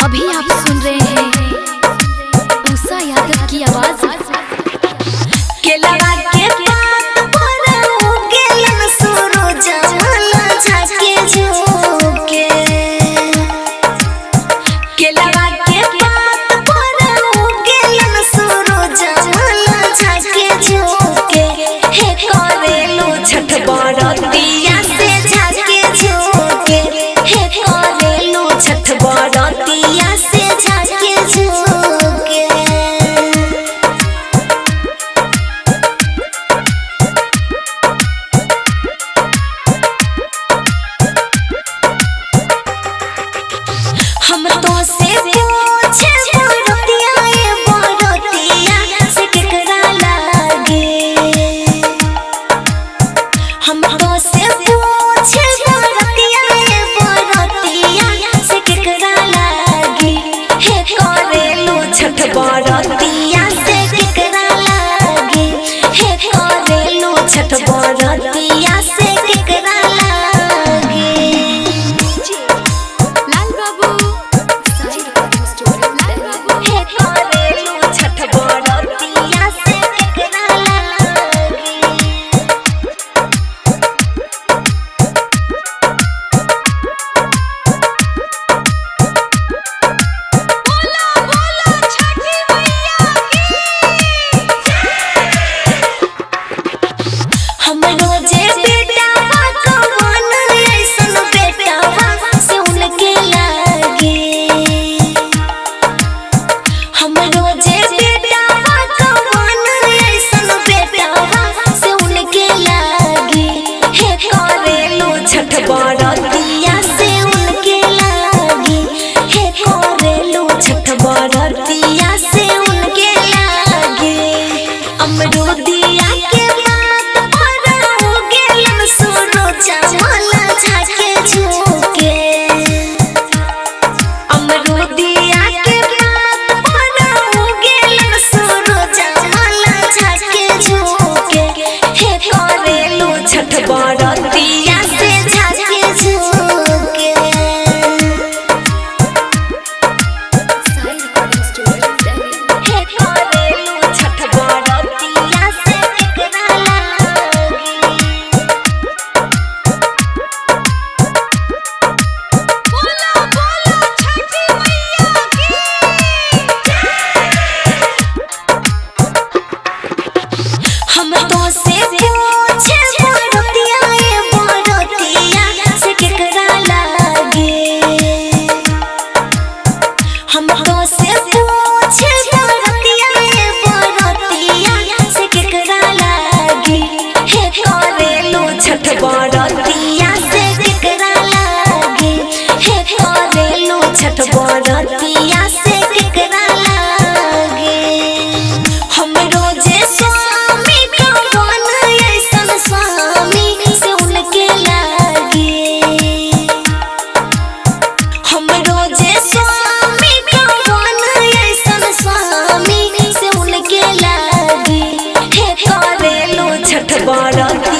अभी आप सुन रहे हैं उषा यादव की आवाज। केलवा के पात पर उगेलन सूरज मला झाके झुके। केलवा के पात पर उगेलन सूरज मला झाके झुके। हे करेलू छठ बरतिया से झाके झुके। हे करेलू छठ बरतिया से झाके झुके। हम तो से पूछे बरतिया ए बरतिया से केकरा लागे। हम तो से पूछे बरतिया ए बरतिया से केकरा लागे। हे करेलू छठ बरतिया से केकरा लागे। हे करेलू छठ बरतिया से केकरा लागे। लाल बाबू साई रिकॉर्डिंग स्टूडियो लाल बाबू। हे करेलू छठ बरतिया से केकरा लागे। बोला बोला छठी मैया की। हम रोजे बेटावा कवन ऐसन बेटावा से उनके लागे। हम रोजे बेटावा कवन ऐसन बेटावा से उनके लागे। हे करेलू छठ बरतिया से उनके लागे। हे करेलू छठ बरतिया से उनके लागे। अमरूदिया के पात पर उगेलन सूरज मला झाके झुके। अमरूदिया के पात पर उगेलन सूरज मला झाके झुके। हे करेलू छठ बरतिया से झाके झुके। साई रिकॉर्डिंग स्टूडियो दिल्ली। हे करेलू छठ बरतिया से केकरा लागे। बोला बोला छठी मैया की। हम तो से पूछे बरतिया ए बरतिया से केकरा लागे। हम तो से पूछे बरतिया ए बरतिया से केकरा लागे। हे करेलू छठ बरतिया से केकरा लागे। हे करेलू छठ बरतिया से केकरा लागे। हम रोजे स्वामी कवन ऐसन स्वामी से उनके लागे। हम रोजे स्वामी कवन ऐसन स्वामी से उनके लागे। हे करेलू छठ बरतिया